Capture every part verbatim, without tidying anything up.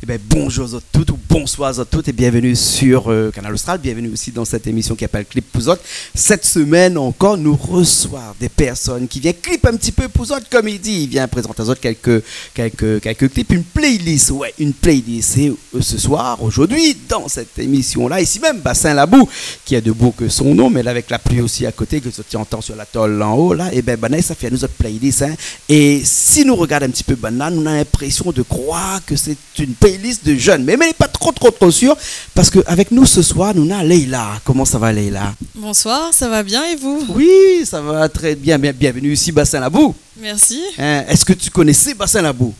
Ben, bonjour à toutes ou bonsoir à toutes et bienvenue sur, euh, Kanal Austral. Bienvenue aussi dans cette émission ki apèl Clip pou zot. Cette semaine encore, nou resoi des personnes ki vien clip in ti pé pou zot, konm i di. I vien prézant azot kèlk, kèlk, kèlk clip, une playlist, ouais, une playlist. Et, euh, ce soir, aujourd'hui, dans cette émission-là, isi mèm, Bassin Labou, ki a de beau ke son nom, mé la, avèk la pli osi a koté, ke zot i antann sur la tol an-o la, é ben, banna sa fé anou zot playlist, hein. É si nou rogard in ti pé banna, nou na l'inprésion de kroir ke sé une playlist de jeunes. Mé, mé lé pa tro, tro, tro sir, parske avèk nou ce soir, nou na Leila. Koman sa va, Leila ? Bonsoir, ça va bien et vous ? Oui, ça va très bien. Bien, bienvenue ici, Bassin Labou. Merci. Hein, est-ce que tu connaissais Bassin Labou ?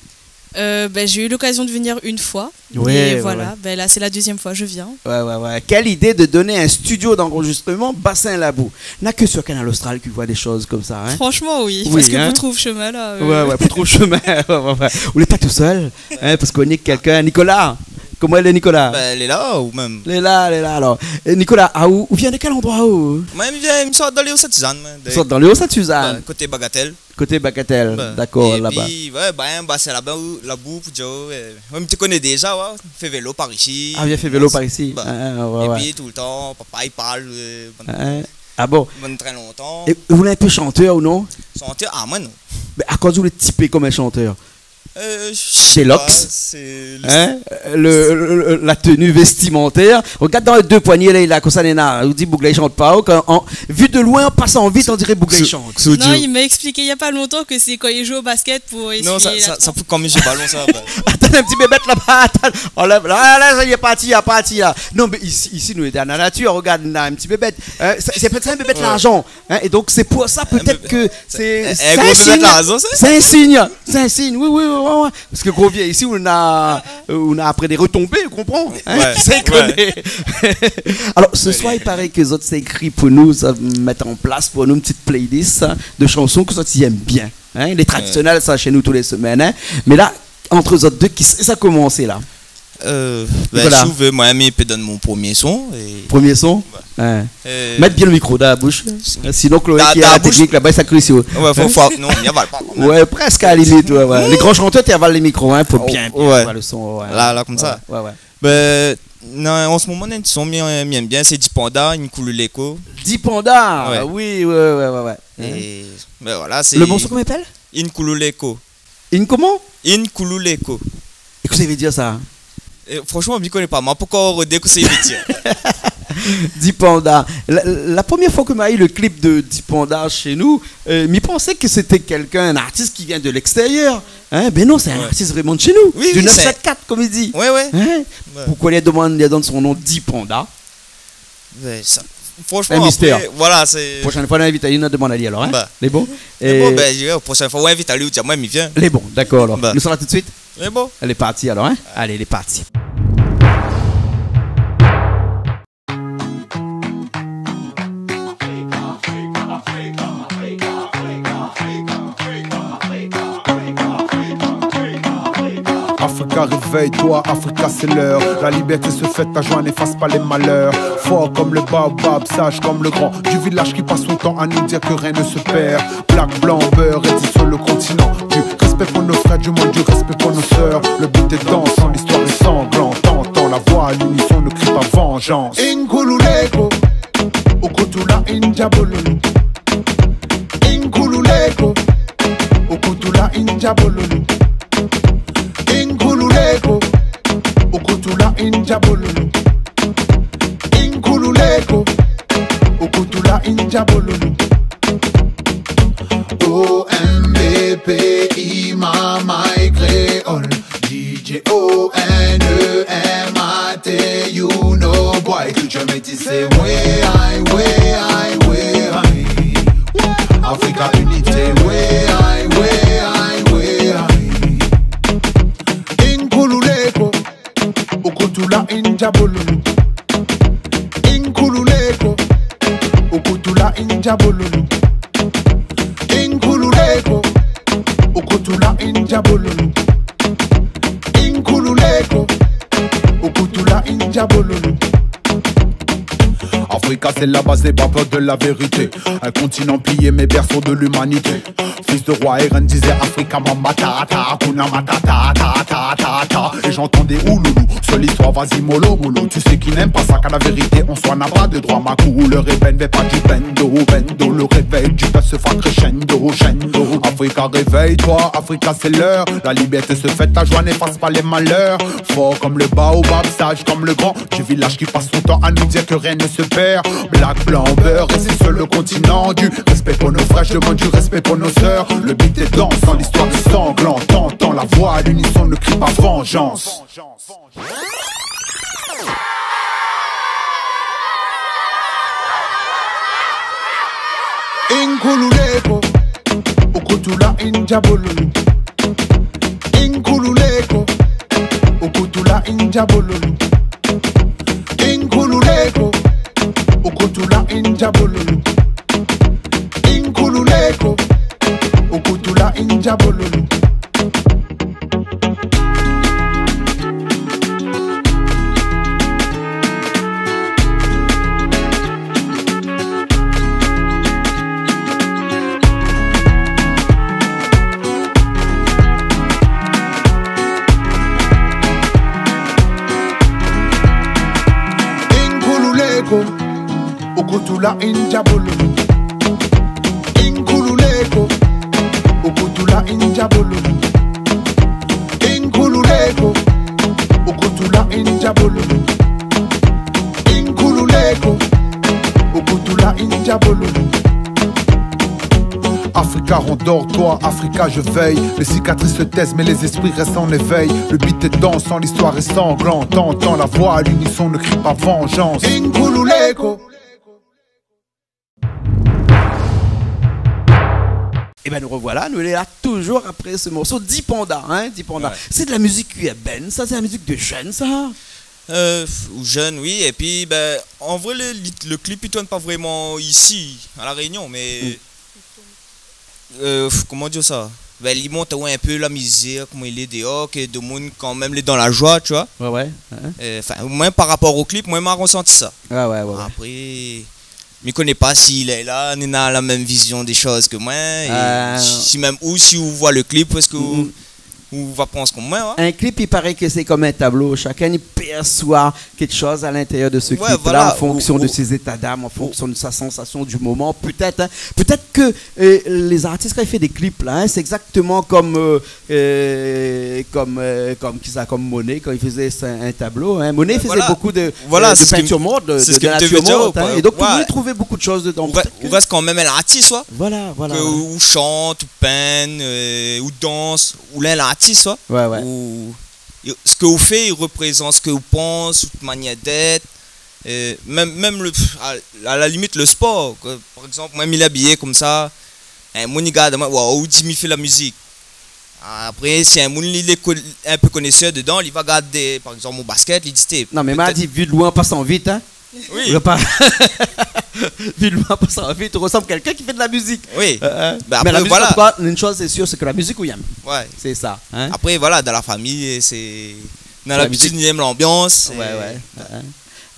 Euh, ben, j'ai eu l'occasion de venir une fois. Ouais, ouais, ouais. Et voilà, ben là, c'est la deuxième fois que je viens. Ouais, ouais, ouais. Quelle idée de donner un studio d'enregistrement Bassin Labou ? Na ke sur Kanal Austral ke ou voi des choses comme ça, hein ? Franchement, oui. Oui, parce que hein ? Pou trouv shemin, là, euh. Ouais, ouais, pou trouv shemin. Ouais, ouais, ouais. Ou lé pa tou sèl, hein, parske ou na kèlkin, Nicolas. Koman i lé, Nicolas ? Ben, lé la, ou mèm ? Lé la, lé la, alor. É Nicolas, ah, ou, ou vien de kèl androi, ou ? Moin, mi vien, mi sort dan lé O Sint-Sizane, moin. Sort dan lé O Sint-Sizane. Ben, koté Bagatèl. Koté Bagatèl, ben, dakor, laba. Épi, ouais, ben, Bassin Labou, Labou, pou dir, ouais. Moin, mi té koné déza, ouais. Fé vélo par isi. Ah, vien fé vélo par isi. Ben, ah, ah, ouais, ouais. Épi, toultan, papa, i parl, euh, bon, ah bon ? Bon, trè lontan. É ou lé in pé shantèr ou non ? Shantèr, ah, moin, non. Mé akoz ou lé tipé konm in shantèr ? Euh, je sais pas, c'est le... Hein ? Euh, le, le, le, la tenue vestimentaire. Rogard dan lé dé poigné la, li la konmsa, néna. Ou di boug-la i shant pa, ou, kan, an, vu de loin, an pasan vit, on diré boug-la i shant. Non, il m'a expliqué il y a pas longtemps que c'est quand il joue au basket pour essuyer la tronche. Non, sa, sa, sa pou kan mi zoué balon, sa, ben. Atann, in ti bébèt laba, atann. Anlèv, la, la, sa, li lé parti, li lé parti, la. Non, mé isi, isi, nou lé dan la natir, rogard, néna in ti bébèt. Hein, sé, sé pétèt in bébèt larzan. Hein, é donk, sé pou sa, pétèt ke sé, sé in sign. In gro bébèt larzan, sa ? Sé in sign, sé in sign, oui, oui, oui, oui, oui. Parske gro vié, isi, ou na, euh, ou na apré dé retonbé, ou konpran, hein, ouais, kisa i koné. Alor, ce soir, i paré ke zot sa ékri pou nou, sa mèt an plas pou nou in ti playlist, hein, de chansons ke zot i èm bien, hein, lé tradisionèl, sa, shé nou, tou lé semèn, hein. Mé la, ant zot dé, kisa sa komansé, la ? Euh, ben, Nicolas. Si ou vé, moin, mi pé donn mon promié son é... Promié son ? Ouais. Euh, mèt bien le mikro dan la boush. Sinon, Chloé, dan, ki lé dan la teknik laba, sa i kri si ou. Ouais, fo, fo, non, mi aval pa, kan mèm. Ouais, prèsk a la limit, ouais, ouais. Lé gran shantèr, té aval le mikro, hein, pou bien, bien avoir le son, ouais. La, la, konmsa. Ouais, ouais, ouais. Ben, non, an se moman, in son mi, mi èm bien, sé Dipanda, Inkululeko. Dipanda, ouais. Oui, ouais, ouais, ouais, ouais. É, ben voilà, sé... Le morso, koman i apèl ? Inkululeko. In koman ? Inkululeko. É kosa i vé dir sa ? Euh, franchement, mi koné pa. Moin, poukoi rodé kosa i vé dir ? Dipanda. La, la première fois que m'a eu le clip de Dipanda chez nous, euh, mi pansé ke sété kèlkin, in artis ki vien de l'extérieur. Hein ? Ben non, sé in artis vréman de shé nou. Oui, oui, du neuf sept quatre, konm i di. Ouais, ouais. Hein ? Ouais. Poukoi li la domann, li la donn son nom Dipanda ? Ouais, sa, franchement, in mistèr. Apré, voilà, sé... Proshèn foi, nou invit ali, nou demann ali alor, hein ? Bah. Lé bon ? Lé bon, é ben, je dirais, proshèn foi, ou invit ali, ou di amoin, mi vien. Lé bon, dakor alor. Bah. Nou sava tout de suite ? Lé bon. Lé parti alor, hein ? Alé, lé parti. Africa, réveille-toi, Africa, c'est l'heure. La liberté se fête, ta joie n'efface pas les malheurs. Fort comme le baobab, sage comme le grand. Du village qui passe son temps à nous dire que rien ne se perd. Black, blanc, beurre, rédit sur le continent. Du respect pour nos frères du monde, du respect pour nos sœurs. Le beat est dansant, l'histoire est sanglante. Entends la voix à l'unisson, ne crie pas vengeance. Inkululeko, ukutula injabololo. Inkululeko, ukutula injabololo. Inkululeko, ukutula injabololo. Inkululeko, ukutula injabololo. O M B P, Imam Aïe Créole. D J O N E M A T, you know, boy, culture métissée, ouais, aïe, ouais, aïe, ouais, aïe. Africa Unité, ouais, aïe, ouais, aïe, ouais, aïe. Inkululeko, ukutula injabololo. Inkululeko, ukutula injabololo. Inkululeko, ukutula injabololo. Inkululeko, ukutula injabololo. Africa C'est la base des battles de la vérité. Un continent pillé, mais berceau de l'humanité. Fils de roi, Eren disait Africa Mambata, ta, Hakuna Matata, ta, ta, ta, ta. Et j'entends des ouloulou sur l'histoire, vas-y, mollo, mollo. Tu sais qui n'aime pas ça, car la vérité en soi n'a pas de droit. Ma couleur ébène, vais pas du bendo, bendo. Le réveil du peuple se fera crescendo, crescendo. Africa, réveille-toi, Africa, c'est l'heure. La liberté se fête, la joie n'efface pas les malheurs. Fort comme le baobab, sage comme le grand. Du village qui passe son temps à nous dire que rien ne se perd. Black, blanc, beurre, et c'est sur le continent du respect pour nos frères, je demande du respect pour nos sœurs. Le beat est dansant, l'histoire est sanglante. T'entends la voix à l'unisson, ne crie pas vengeance. Inkululeko, ukutula injabololo. Inkululeko, ukutula injabololo. Inkululeko, ukutula injabololo. Inkululeko, ukutula injabololo. Inkululeko, ukutula injabololo. Inkululeko, ukutula injabololo. Inkululeko, ukutula injabololo. Inkululeko, ukutula injabololo. Africa, rendors-toi, Africa, je veille. Les cicatrices se taisent, mais les esprits restent en éveil. Le beat est dansant, l'histoire est sanglante. T'entends la voix à l'unisson, ne crie pas vengeance. Inkululeko. Eh ben, nous revoilà, nou lé la toujours après ce morceau, Dipanda, hein, Dipanda. Ouais. C'est de la musique urbaine, ça, c'est la musique de jeunes, ça. Euh, f-, ou jeune, oui. Et puis, ben, en vrai, le, le clip, il tourne pas vraiment ici, à La Réunion, mais, mm, euh, f-, comment dire ça ? Ben, il montre, ouais, un peu la misère, comment il est dehors, que le monde, quand même, est dans la joie, tu vois. Ouais, ouais, ouais. Euh, enfin, moi, par rapport au clip, moi, m'a ressenti ça. Ouais, ouais, ouais, ouais. Après, mi koné pa si lé la, néna la mèm vizion dé shoz ke moin, é, euh, si mèm ou, si ou voi le clip, èske ou, mm, ou va pans konm moin, in ? In clip, i paré ke sé konm in tablo. Shakinn i pèrsoi kékshoz a l'intérieur de ce clip-là, ouais, voilà, an fonksion de ses états d'âme, an fonksion de sa sansasyon du moman. Pétèt, in, pétèt ke, euh, lé zartis, kan i fé dé clip la, in, sé égzaktoman konm, euh, euh, konm, euh, konm kisa, konm Monet, kan i fézé in, in tablo, in. Monet i fézé bonpé de, euh, de pintir mor, de, de natir mort, in. É donk, ou va trouv bonpé de shoz dedan. Ou rès kanmèm in artis, ouais. Voilà, voilà, voilà. Ke ou shant, ou pinn, euh, ou dans, ou lé in artis, ouais. Ouais, ouais. Ou, é sak ou fé, i reprézant sak ou pans, out manièr d'èt. Euh, mèm, mèm le, a, a la limit, le spor, ke, par égzanp, moin, mi lé abiyé konmsa, in moun i gard amoin, waouh, ou di mi fé la mizik. Apré, si in moun, li lé ko-, in pé konésèr dedan, li va gardé, par égzanp, mon baskèt, li di, té, non, mé ma di, vi de loin, pa san vit, in. Oui. Ou pa, vi de loin, pa san vit, ou resanm kékinn ki fé de la mizik. Oui. Euh, euh. Mé apré, la mizik, voilà, an tou ka, in shoz sé sir, sé ke la mizik ou yèm. Ouais. Sé sa, in. Apré, voilà, dan la fami, sé, dan labitid, nou yèm lanbians, ouais, é ouais.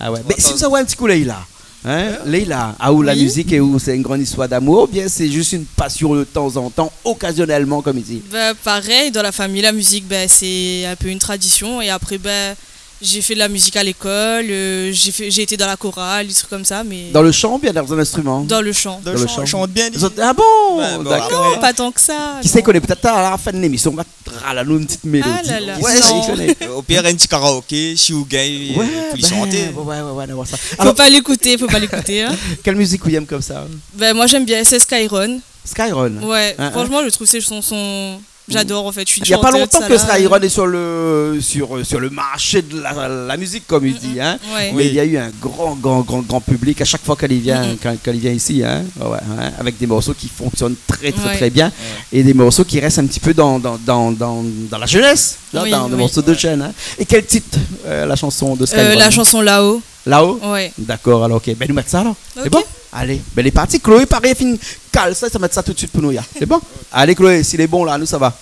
Ah ouais. Mé si nou sava in ti kou Leila, in ? Leila, aou la mizik é ou, sé in gran istoir d'amour, oubien sé zis in pasion de tanzantan, okazionèlman, konm i di ? Bah, pareil, dans la famille, la musique, bah, c'est un peu une tradition. Et après, bah, j'ai fait de la musique à l'école, euh, j'ai fait, j'ai été dans la chorale, des trucs comme ça, mais... Dans le chant oubien dan in instrument ? Dans le chant. Dans le chant. Chante bien, li. Ah bon ? Ouais, bon, d'accord. Non, pas tant que ça, non. Kisa i koné, pétèt a la fin de l'émission, on va ralé anou in ti mélodi. Ah là là. Ouais, non. Kisa i koné ? Au pire, in ti karaoké, si ou gingn, euh, pou li shanté. Ouais, ouais, ouais, ouais, on va voir ça. Faut pas l'écouter, faut pas l'écouter, hein. Kèl mizik ou yèm konmsa ? Ben, moi, j'aime bien, c'est Skyron. Skyron. Ouais, franchement, je trouve ses chansons, j'adore, en fait, je suis une chanteuse, ça, là. Il y a pas longtemps que Skyron est sur le, sur, euh, sur le marché de la, la musique, comme il dit, hein. Ouais. Mé néna in gran, gran, gran, gran piblik a shak foi ke li vien, ke, ke li vien isi, in. Ouais, ouais, avèk dé morso ki fonksionn trè, trè, trè bien. Ouais. É dé morso ki rès in ti pé dan, dan, dan, dan, dan la jénès, la, dan dé morso de jèn, in. Oui, oui. É kèl tit, euh, la shanson de Skyron ? Euh, la chanson Là-haut. Là-haut ? Ouais. D'accord, alor, ok. Ben, nou mèt sa, alor. Ok. Sé bon ? Alé, ben, lé parti. Chloé, parèy, fine kal sa, sa mèt sa tout de suite pou nou, ya. Sé bon ? Alé, Chloé, si lé bon, la, nou sava.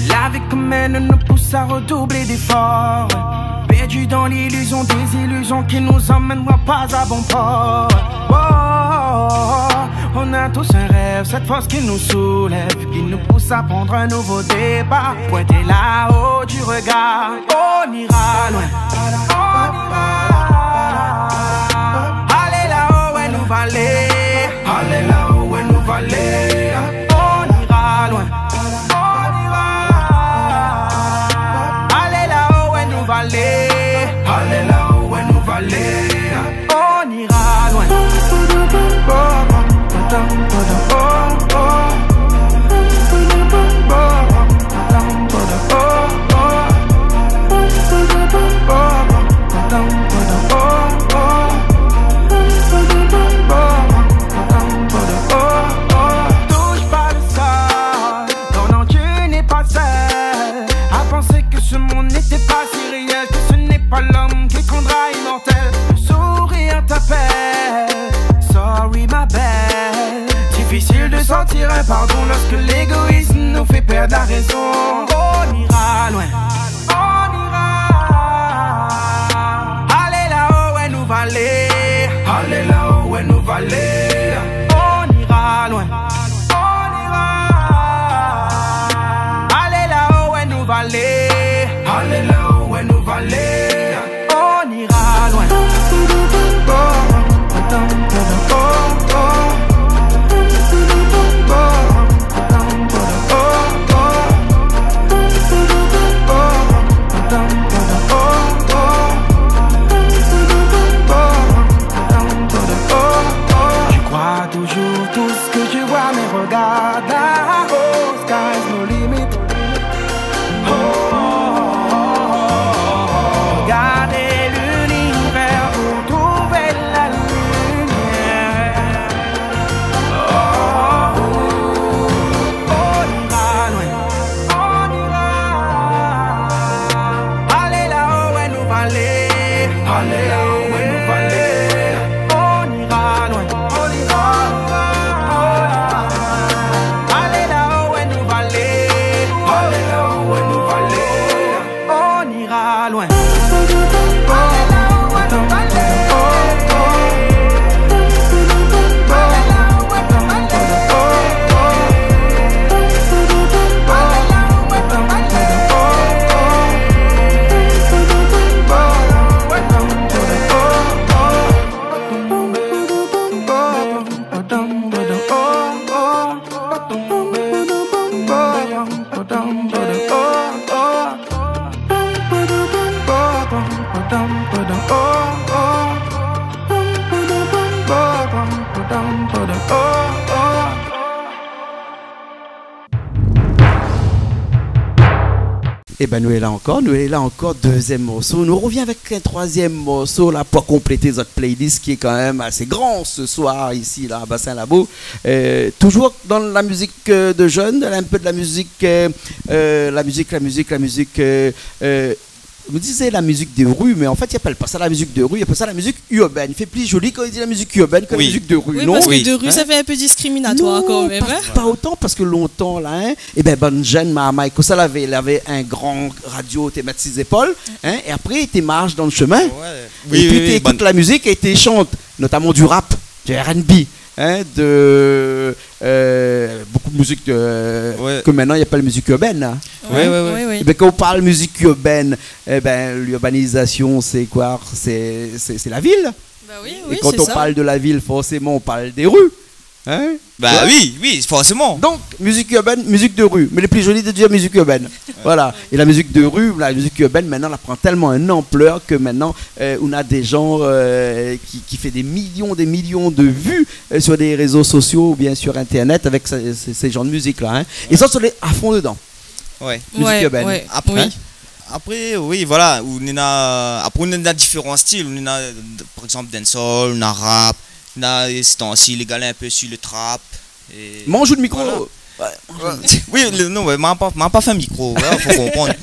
La vie comme elle nous pousse à redoubler d'efforts. Perdus dans l'illusion des illusions qui nous emmèneront pas à bon port. Oh, on a tous un rêve, cette force qui nous soulève, qui nous pousse à prendre un nouveau départ. Pointé là-haut du regard, on ira loin. On ira. Alé la-o, oué nou va alé. Alé la-o, oué nou va alé. On ira loin. On ira. Alé la-o, oué nou va alé. Alé la-o, oué nou va alé. On ira loin. Touche pas le sol. Non, non, tu n'es pas seul à penser que ce monde n'était pas si réel, que ce n'est pas l'homme qui te rendra immortel. Le sourire t'appelle, sorry ma belle. Difficile de sortir un pardon lorsque l'égoïsme nous fait perdre la raison. On ira loin, on ira. Alé la-o, oué nou va alé. Alé la-o, oué nou va alé. On ira loin. On ira. Alé la-o, oué nou va alé. Alé la-o, oué nou va alé. On ira loin. Tu crois toujours tout ce que tu vois, mais regarde là-haut, sky's no limit. Oh, oh, oh, oh, oh. Regardez l'univers pour trouver la lumière. Oh, oh, oh, on ira loin, on ira. Alé la-o, oué nou va alé. Alé la-o, oué nou va alé. On ira loin, on ira. Alé la-o, oué nou va alé. Alé la-o, oué nou va alé. On ira loin. Ében, nou lé la ankor, nou lé la ankor, dezièm morso. Nou rovien avèk in troizièm morso la pou konplété zot playlist ki lé kan mèm asé gran se soir isi la, a Bassin Labou. Euh, toujours dans la musique, euh, de jeunes, un peu de la musique, euh, euh, la musique, la musique, la musique, euh, euh, nou té i di la musique de rue, mé an fèt, i apèl pa sa la musique de rue, i apèl sa la musique urbaine. I fé pli zoli kan i di la musique urbaine ke la musique de rue, non ? Oui, parske de rue, sa fé in pé diskriminatoir kan mèm, in ? Non, pa, pa otan, parske lontan, la, in, ében, bann jenn marmay, konmsa, lavé, lavé in gran radio, té mèt si zépol, in, é apré, té marsh dan le shemin. Ouais. É pi, té ékout la musique é té shant, notaman du rap, du R and B, in, de, euh, bonpé de mizik, euh, ke mintnan i apèl mizik irbèn, in. Ouais, ouais, ouais. Oui, oui. Ében, kan i parl mizik irbèn, ében, l'urbanizasion, sé koi ? Sé, sé, sé la vil. Ba oui, oui, sé sa. É kan i parl de la vil, forséman, i parl dé ru. In ? Ba oui, oui, forséman. Donk, mizik irbèn, mizik de ru. Mé lé pli zoli de dir mizik irbèn. Voilà. É la mizik de ru, la mizik irbèn, mintnan, èl la pran tèlman in anplèr ke mintnan, euh, ou na dé jan, euh, ki, ki fé dé milion, dé milion de vu, euh, sur les réseaux sociaux oubien sur Internet avèk sé, sé, sé janr de mizik-la, in. É sa, sé a fon dedan. Ouais. Mizik irbèn. Ouais, ouais. Apré, oui. Apré, oui, voilà, ou néna, apré, ou néna diféran stil, ou néna, par égzanp, dancehall, ou néna rap, ou néna, sé tan-si, lé galé in pé si le trap, é... Manz out mikro. Voilà. Euh, oui, le, non, ouais, ma pa, ma pa fé mikro, ouais, fo konprann.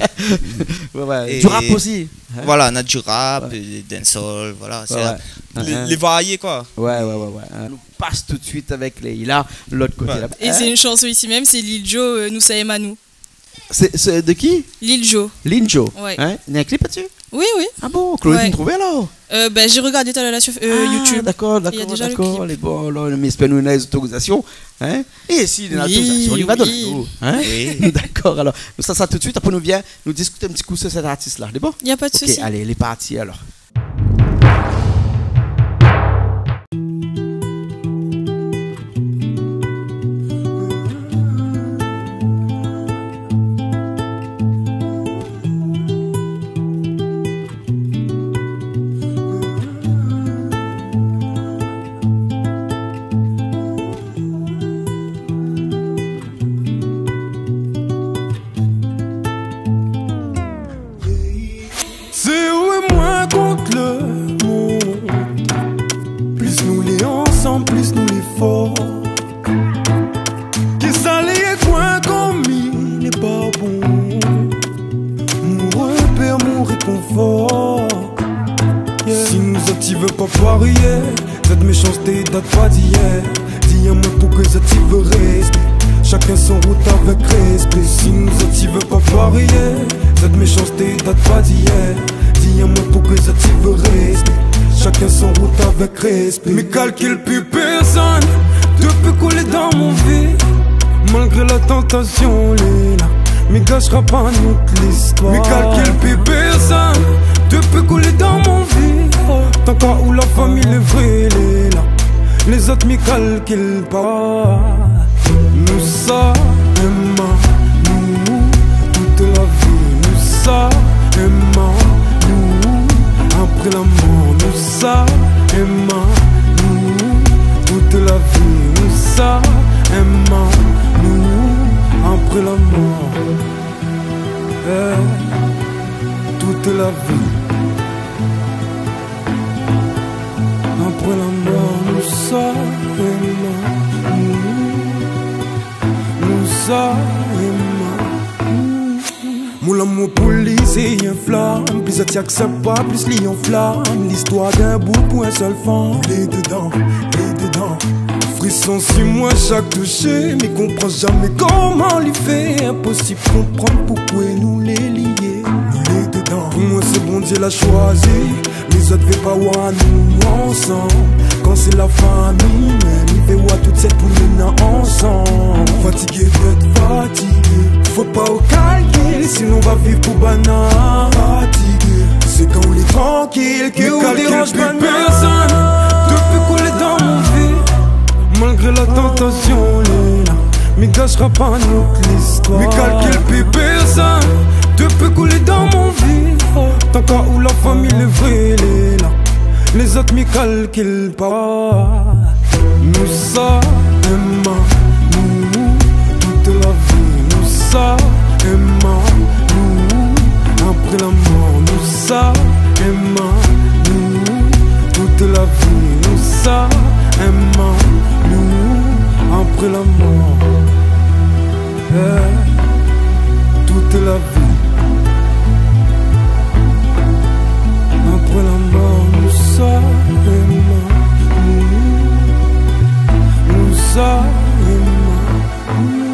Ouais, ouais. É du rap osi, hein ? Voilà, na du rap, euh, dancehall, voilà, sé la, lé, lé varié, koi. Ouais, ouais, ouais, ouais. Nou pas tout de suite avèk Leila, lot koté laba. É sé in shanson isi mèm, sé Lil Joe, euh, Nous sa èm anou. Sé, sé de ki ? Lil Joe. Lil Joe. Ouais. Hein ? Néna in clip la-dsi ? Oui, oui. Ah bon, Chloé, ou la trouvé alor ? Euh, ben, j'ai regardé tout à l'heure là sur, euh, YouTube. Ah, d'accord, d'accord, d'accord. Il y a déjà le clip. Lé bon, alor, mé èspèr nou néna lé otorizasion, hein ? É si néna lé otorizasion, li va donn anou, hein ? Oui. D'accord, alor. Nou sa, sa tout de suite, apré nou vien, nou diskit in ti kou sur cet artiste-là, lé bon ? Y a pas de souci. Ok, alé, lé parti alor. Sé ou é moin kont le monn. Plis nou lé ansanm, plis nou lé for. Kisa lé koi kan mi lé pa bon. Mon repèr, mon rékonfor. Yeah. Si nou zot i vé pa parié, zot méshansété i dat pa d'yèr. Di amoin poukosa zot i vé rèsté. Shakinn son rout avèk rèspé. Si nou zot i vé pa parié, zot méshansété i dat pa d'yèr. Di amoin poukosa zot i vé rèsté. Shakinn son rout avèk rèspé. Mi kalkil pi pèrsone, dopi k'ou lé dan mon vi. Malgré la tantasion lé la, mi gashra pa nout listoir. Mi kalkil pi pèrsone, dopi k'ou lé dan mon vi. Tank aou la fami lé vré lé la, lézot mi kalkil pa. Nou sa èm anou tout la vi. Nou sa èm anou apré la mor. Nou sa èm anou tout la vi. Nou sa èm anou apré la mor. Eh, tout la vi. Apré la mor, nou sa èm anou. Nou sa èm anou. Mon lamour pou li sé in flam. Plis zot i aksèp pa, plis li anflam. Listoir d'in boug pou in sèl fanm. Lé dedan, lé dedan. Frison si moin shak toushé. Mi konpran zamé koman li fé. Inposib konprann poukoué nou lé lié. Nou lé dedan. Pou moin sé Bondié la shoizi. Lézot vé pa oir nou ansanm. Kan sé la fami mèm i vé oir tout sèt pou nou ansanm. Fatigé d'èt fatigé. Fo pa ou kalkil, sinon va viv pou banna. Fatigé. Sé kan ou lé trankil ke ou déranz pa pèrsone. Dopi k'ou lé dan mon vi, malgré la tantasion lé la, mi gashra pa nout listoir. Mi kalkil pi pèrsone. Dopi k'ou lé dan mon vi, tank aou la fami lé vré lé la, lézot mi kalkil pa. Nou sa èm anou tout la vi. Nou sa èm anou apré la mor. Nou sa èm anou tout la vi. Nou sa èm anou apré la mor. Eh, tout la vi. Apré la mor, nou sa èm anou. Nou sa èm anou.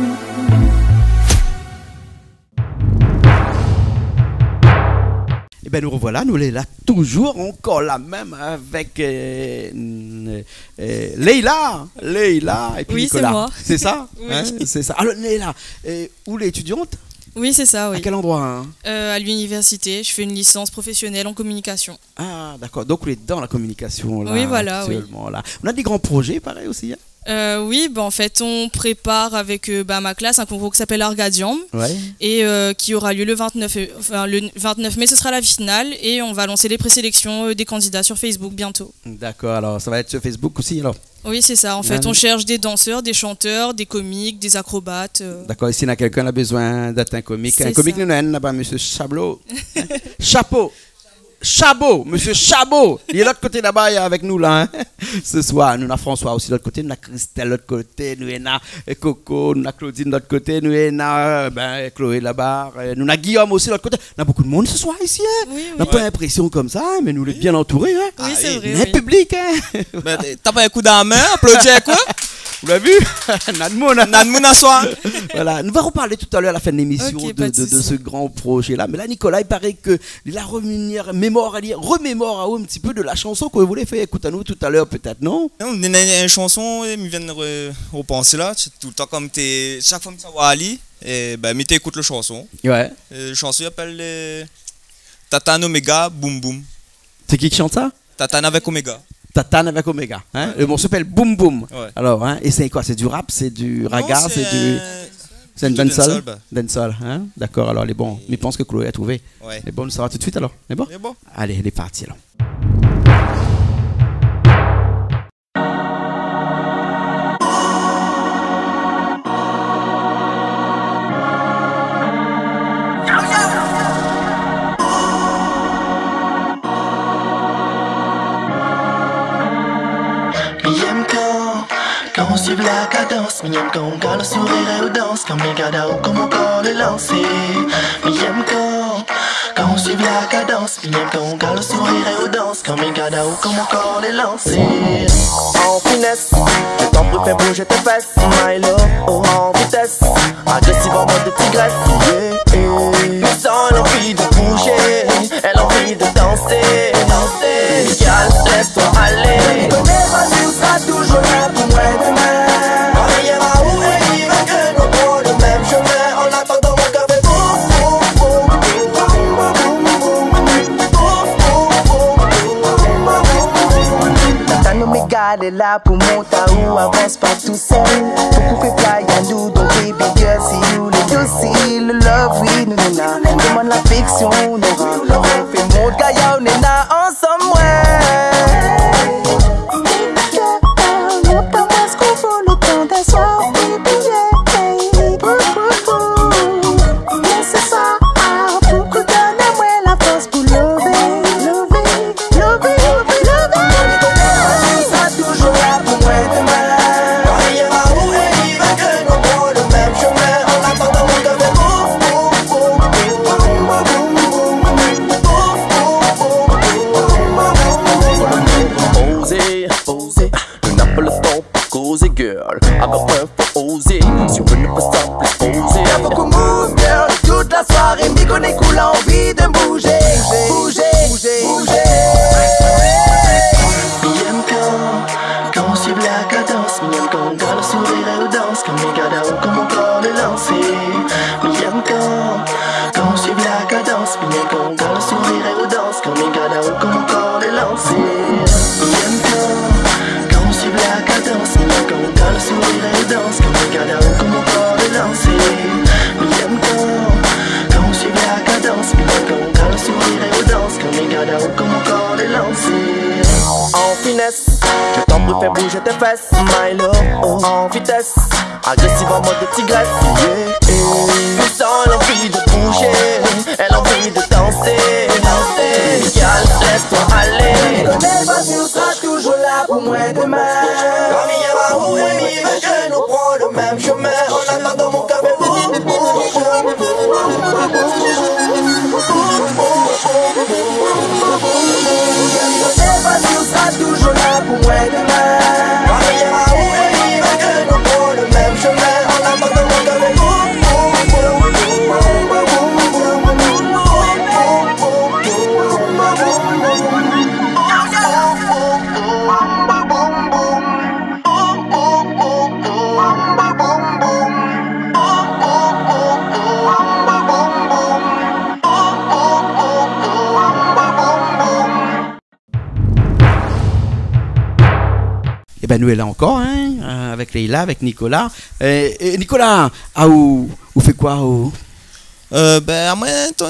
Ében, nou rovoila, nou lé la, toujour, ankor la mèm avèk, euh, n-, euh, Leila, Leila épi Nicolas. Oui, c'est moi. C'est ça ? Oui. Hein, c'est ça. Alors, Leila, euh, ou lé étudiante ? Oui, c'est ça, oui. À quel endroit, hein ? Euh, à l'université, je fais une licence professionnelle en communication. Ah, d'accord. Donc, ou lé dan la communication, là, actuellement, là. Oui, voilà, oui. On a des grands projets, pareil, aussi, hein ? Euh, oui, bah, en fait, on prépare avec, euh, bah, ma classe un concours qui s'appelle Argadium. Ouais. Et, euh, qui aura lieu le vingt-neuf, euh, enfin, le vingt-neuf mai, ce sera la finale et on va lancer les présélections, euh, des candidats sur Facebook bientôt. D'accord, alors ça va être sur Facebook aussi, alors ? Oui, c'est ça. En fait, on cherche des danseurs, des chanteurs, des comiques, des acrobates, euh. D'accord, et si néna kèlkin la bezoin d'èt in komik, in komik, nou néna in laba, Monsieur Chabot. C'est ça. Chapeau. Chabot, mésyé Chabot, li lé lot koté laba, li lé avèk nou la, in. Sé soir, nou néna François osi lot koté, nou néna Christelle lot koté, nou néna, é, Coco, nou néna Claudine lot koté, nou néna, eu, bin, Chloé laba, eu, nou néna Guillaume osi lot koté. Néna bonpé d'moun sé soir isi, in. Oui, oui. Nou na pa linprésion konmsa, mé nou lé bien antouré, in. Oui, sé vré, néna in piblik, in. Bin, té, ta pa in kou d'min, aplodi, koi ? Ou la vi ? Néna d'moun, in. Néna d'moun aswar. Voilà, nou va reparl talèr a la fin de lémision de, de, de se gran projé la. OK, pa de sousi. Mé la, Nicolas, i paré ke li la revenir, mémor ali, remémor aou in ti pé de la shanson ke ou voulé fé ékout anou talèr, pétèt, non ? Non, néna in shanson, é, mi vien re-, repansé la, sé toultan konm té, shak foi mi sava ali, é, bin, mi té ékout le shanson. Ouais. Eu, le shanson, i apèl, eu, Tatane Omega, Boum Boum. Sé ki ki shant sa ? Tatane avèk Omega. Tatane avèk Omega, in ? Ouais. Le morso i apèl Boum Boum. Ouais. Alor, in, é sé koi ? Sé du rap, sé du raga, sé du, sé in dancehall ? Non, sé in, sé du dancehall, ba. Dancehall, in ? Dakor, alor, lé bon. É mi pans ke Chloé la trouvé. Ouais. Lé bon, nou sava tout suit, alor. Lé bon ? Lé bon. Alé, lé parti, alor. Mi yèm kan, kan ou suiv la kadans, mi yèm kan ou gard le sourir é ou dans, kan mi gard aou, kan mon kor lé lansé. Mi yèm kan, kan ou suiv la kadans, mi yèm kan ou gard le sourir é ou dans, kan mi gard aou, kan mon kor lé lansé. En finesse, je t'en prie, fais bouger tes fesses, my love, oh, en vitesse. Agressive en mode tigresse, yeah, yeah. Mi san l'anvi de bouzé, l'anvi de dansé, dansé. Gal, lès amoin alé. Koné pa si ou sra toujour la pou moin domin. An arièr aou é mi vé ke nou pran le mèm shomin. An atandan, mon kèr i fé boum, boum, boum. Tatane Omega lé la pou mont aou, avans pa tousèl. Fo k'ou fé play anou, donk baby girl, si ou lé dosil, le love, oui, nou néna. Demann lafèksion, nou nora. Fé mont gayar, nou néna ansanm, ouais. Montre amoin sak ou vé, le tan d'in soir, baby, yeah. Mé sé sa, pou k'ou donn amoin la fors pou lové, lové, lové, lové. Sa toujour la pou moin domin. Arièr aou é mi vé ke nou pran le mèm shomin. An atandan, mon kèr i fé boum, boum, boum. Ozé, ozé, nou na pa le tan pou kozé, girl. Avèk moin fo ozé, si ou vé nou pa sanm pli pozé. Fo k'ou move, girl, tout la soiré, mi koné k'ou la anvi de bouzé. Bouzé, bouzé, bouzé. Mi yèm kan, kan ou suiv la kadans, mi yèm kan ou gard le sourir é ou dans, kan mi gard aou, kan mon kor lé lansé. Mi yèm kan, kan ou suiv la kadans, mi yèm kan ou gard le sourir é ou dans, kan mi gard aou, kan mon kor lé lansé. Mi yèm kan, kan ou suiv la kadans, mi yèm kan ou gard le sourir é ou dans, kan mi gard aou, kan mon kor lé lansé. Mi yèm kan, kan ou suiv la kadans, mi yèm kan ou gard le sourir é ou dans, kan mi gard aou, kan mon kor lé lansé. En finesse, je t'en prie, fais bouger tes fesses, my love, oh, en vitesse. Agressive en mode tigresse, yeah, yeah. Mi san l'anvi de bouzé, l'anvi de dansé, dansé. Gal, lès amoin alé. Koné pa si ou sra toujour la pou moin domin. Arièr aou é mi vé ke nou pran le mèm shomin. An atandan, mon kèr i fé boum, boum, boum. Sé pa si ou sra toujour la pou moin domin. Arièr aou é mi vé ke nou pran le mèm shomin. An atandan, mon kèr i fé boum, boum, boum. Ében, nou lé la ankor, in, eu, avèk Leila, avèk Nicolas. Eu, é Nicolas, a, ou, ou fé koi, ou ? Eu, bin, amoin, tan,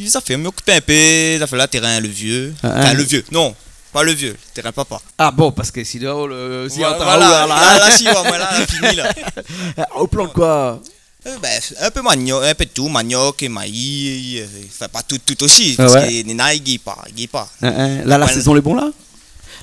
zafèr, mi okip in pé, zafèr la, térin, le vié. Ah, ah. Anfin, le vié. Non, pa le vié, térin papa. Ah bon, parske sinon, le, si antann, voilà, la, la, si, ouais, moin la, la fini, la. Ou plant koi ? Euh, ben, in pé maniok, in pé de tout, maniok é maï, euh, anfin, pa tout, tout osi, parske néna i gingn pa, i gingn pa. Hein, hein. La, la sézon lé bon, la ?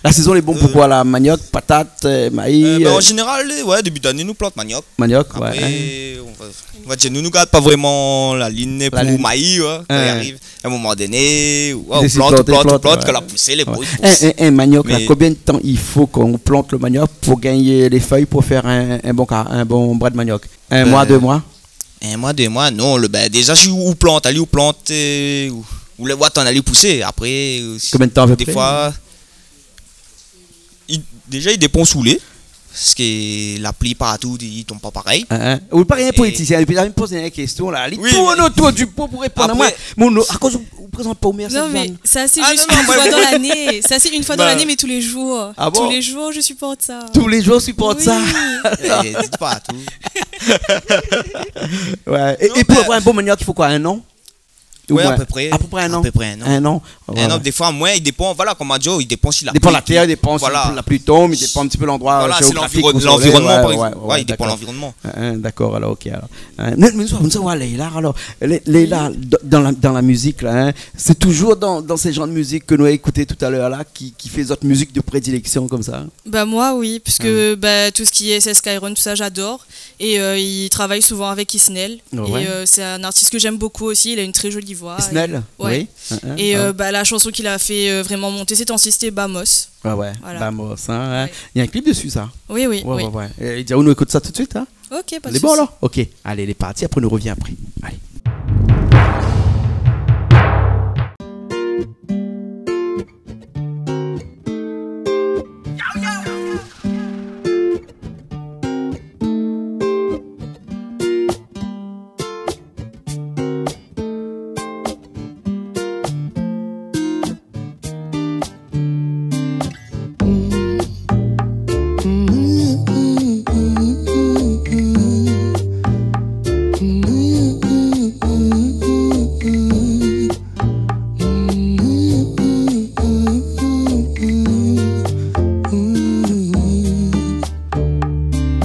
La sézon lé bon pou koi, la ? Maniok, patat, euh, maï, euh, ben, an zénéral, euh, ouais, début d'ané, nou plant maniok. Maniok, ouais, hein. Apré, nou va, nou va dir, nou, nou gard pa vréman la ligne pou maï, ouais, kan i ariv. A in moman doné, ou, ou plant, ou plant, ou plant, kan la pousé, lé bon, i pous. In, in, in maniok, la, konbien de tan i fo kan ou plant le maniok pou gingn lé fèy pou fé in, in bon ka-, in bon brèd maniok ? In moi, dé moi ? In moi, dé moi, non, le, ben, déza, si ou plant ali, ou plant, euh, ou, ou lé, ou atann ali pousé. Apré, euh, si, konbien de tan, a pé pré ? Défoi, i, déza, i dépan ousa ou lé, parske la pli partou i tonm pa parèy. Hein, hein. Ou parèy, in politisien, épi la, li poz in késtion, la. Li tourn otour du pot pou réponn amoin. Apré, mon, akoz ou, ou prézant pa Omer Safdie ? Non, mais ça, c'est juste une fois dans l'année. Ça, c'est une fois dans l'année, mais tous les jours. Ah bon ? Tous les jours, je supporte ça. Tous les jours, je supporte ça. Oui. Eh, di pa tout. Ouais. É, non, é pou avoir in bon maniok, i fo koi, in an ? Ouais, a pé pré. A pé pré in an. A pé pré in an. In an. Ouais, ouais. Défoi, moin, i dépan, voilà, konm ma di, i dépan si la pli i tonm. Dépan la tèr, i dépan si la pli i tonm, i dépan in ti pé landroi, voilà, géografikman ousa ou lé. Voilà, sé lanviron-, lanvironman, ouais, par égzanp. Ouais, ouais, ouais, dakor. Hein, hein, dakor, alor, OK, alor. Hein, mé, mé nou, nou sava lé la, alor. Lé, lé la, dan, dan la, dan la mizik, la, hein, sé touzour dan, dan sé janr de mizik ke nou la ékouté talèr la, ki, ki fé zot mizik de prédileksion konmsa, hein ? Bah, moi, oui, puisque, bah, tout ce qui est S S Skyron, tout ça, j'adore. Et, euh, il travaille souvent avec Isnel. Ouais. Et, euh, c'est un artiste que j'aime beaucoup aussi. Il a une très jolie voix. Isnel, oui. Et, ouais. Hein, hein, hein. Et, euh, bah, la chanson qu'il a fait, euh, vraiment monter ces temps-ci, c'était Bamos. Ouais, ouais. Voilà. Bamos, hein, hein. Ouais. Il y a un clip dessus, ça. Oui, oui, oui. Ouais, ouais, ouais. Euh, nou ékout sa tout de suite, hein. OK, pas de souci. Lé bon, alor ? OK. Alé, lé parti. Apré, nou rovien apré. Alé.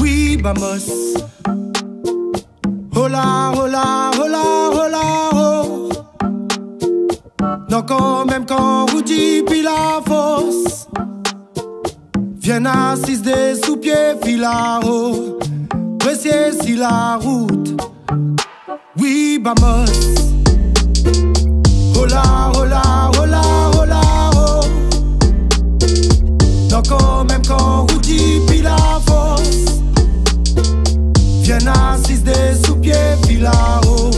Oui, Bamos. Hola, hola, hola, hola, ho. Dakor, mèm kan ou di pi la fors. Vien asiz dé sou pié filao, présié si la rout. Oui, Bamos. Hola, hola, hola, hola, ho. Dakor, mèm kan ou di pi la fors. Vien asiz dé sou pié filao,